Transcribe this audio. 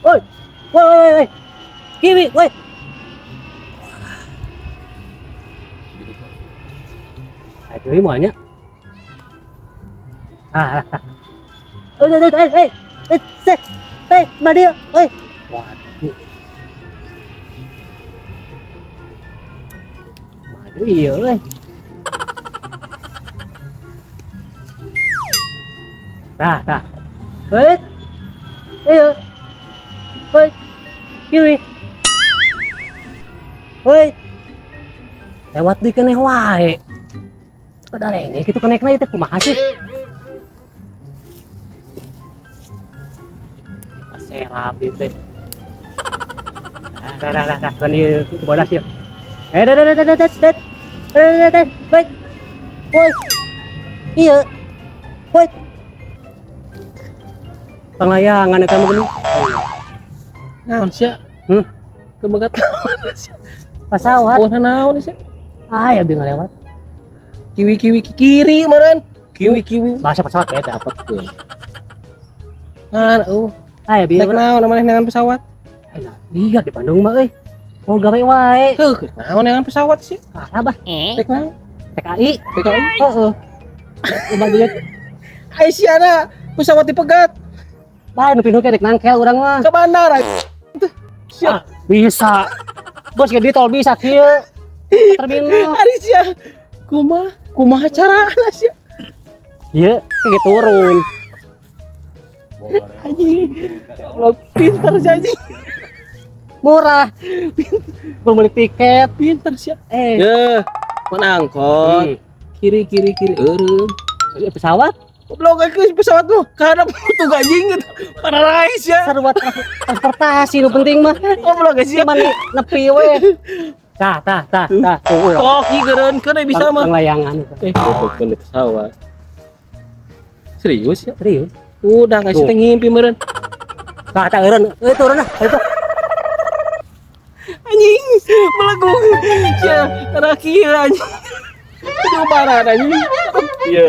Woi. Woi woi woi. Kiwi, woi. Aduh, moal nya. Ah, ah. Eh, eh, eh, eh, eh, eh, eh, madi, eh. Waduh. Waduh, iya, eh. Tah, tah. Eh, iya. Woi, kiwi. Woi. Lewat di keneh wae. Pada renge kitu kenekna ieu teh kumaha sih? Serap ieu teh. Dah, dah, dah, dah, kan ieu bodas ieu. Eh, dah, dah, dah, dah, dah, dah. Eh, dah, dah, woi. Woi. Iya. Woi. Panglayangan eta mah geuning. Naon sia? Hmm? Kebegat naon sia? Pesawat. Oh, naon sia? Ah, ya bi ngalewat. Kiwi-kiwi kiri meureun. Kiwi-kiwi. Bahasa pesawat ya dapat tuh. Nah, Ah, ya bi. Naik naon namanya dengan pesawat? Nah, iya di Bandung mah euy. Mau gawe wae. Heuh, naon dengan pesawat sih? Ah, abah. Naik naon? TKI. TKI. Heeh. Ubah duit. Ai siana pesawat dipegat. Bae nu pindah ke rek nangkel urang mah. Ke bandara. Siap. Ah, bisa. Bos ge di tol bisa kieu. Terminal. Ari sia. Kumaha? Kumaha carana sia? Ieu kayak turun. Anjing. Ya Allah, pinter sih anjing. Murah. Belum beli tiket. Pinter sih. Eh. Ya, mana angkot? Kiri kiri kiri eureun. Pesawat? Goblok ke pesawat lu. Karena tuh anjing gitu. Para rais ya. Sarua transportasi nu penting mah. Goblok sih. Cuman nepi we. Tah tah tah tah. Tuh, Koki geureun keun bisa mah. Panglayangan. Eh, goblok di pesawat. Serius ya? Serius. Udah ngasih teh ngimpi meureun. Tah tah eureun. Euy turun ah. Itu. Anjing, belagu. Sia, terakhir anjing. Aduh, parah anjing. Iya.